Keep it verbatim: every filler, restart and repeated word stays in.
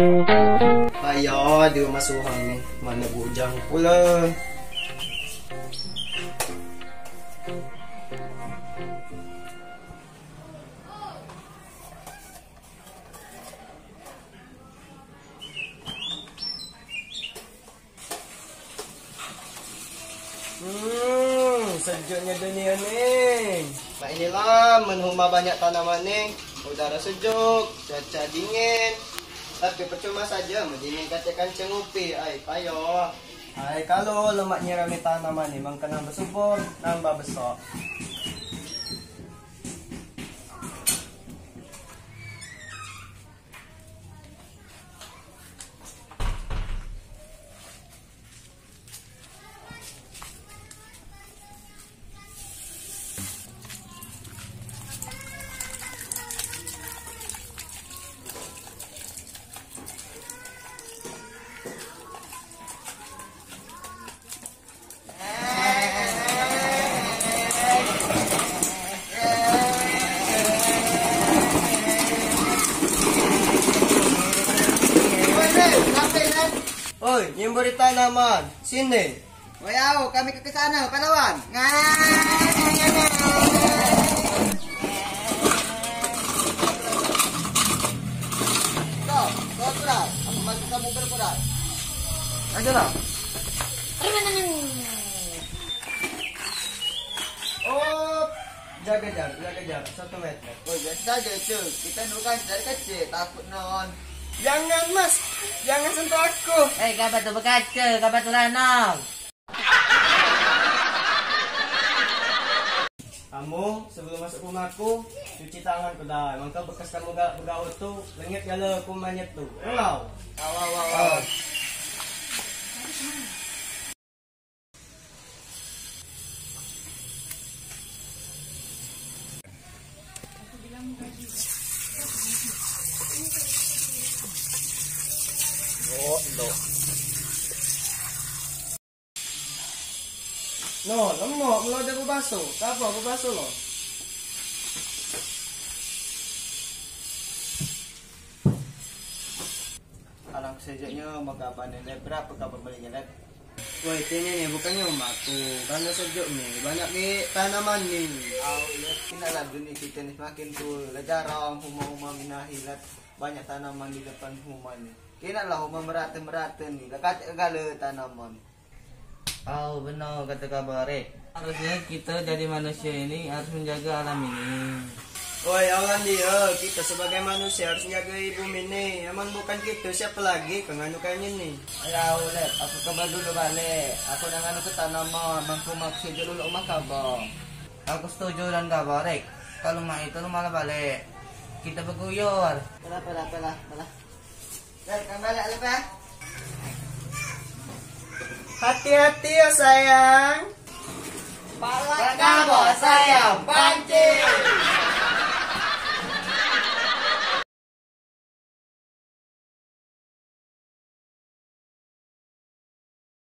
Ayo, di rumah suhan ni. Mana bujang pula? Hmm, sejuknyo dunia ni. Mak inilah, men huma banyak tanaman ni, udara sejuk, cuaca dingin. Tapi percuma saja, mendingin kate kancing upi, ai payah. Ai, kalu lemak nyirami tanaman ni, mengkenang besubur, nambah besar. Oi, nyemburi tanaman, sini. Wayau, kami ke sana, pahlawan. Stop, stop, stop. Aku masuk kamu berperan. Ayo lah. Oh, jaga jarak, jaga jarak satu meter. Oh, biasa saja itu. Kita dulu kan dari kecil takut non. Jangan, Mas, jangan sentuh aku. Eh, kabar tu bekaca, kabar tu lanang. Kamu sebelum masuk ke rumahku, cuci tangan ku dah. Emang kau bekas kamu ga-, begaul tu, lengit galo kuman tu. Engau. Awas, awas, awas. Oh, enggak. No, lemak mula dah bebaso. Kapa bebaso lo? Alang sejaknyo, maka apa ni, Lep? Berapa kau belinya, Lep? Woi, tini ni bukannya rumah aku. Karena sejuk ni, banyak di tanaman ni. Au, ya, kena lah dunia kita ni semakin tua. Lah jarang rumah-rumah minahi, Lep. Banyak tanaman di depan rumah ni. Kena lah rumah merata-merata ni. Lah katik segala tanaman. Au, benar kata kabar, Rek. Harusnya kita jadi manusia ini harus menjaga alam ini. Oi, awan dia, kita sebagai manusia harus menjaga bumi ni. Emang bukan kita, siapa lagi ke nganu kami ni? Ayo, Lep, aku kabar dulu balik. Aku nak nganu ke tanaman, mangku maksud dulu rumah kabar. Aku setuju dan kabar, Rek. Kalau mak itu malah balik. Kita berguyur. Apalah, apalah, apalah, apalah. Dah, kembali, Alif, eh. Hati-hati ya, sayang. Pala kabo, sayang.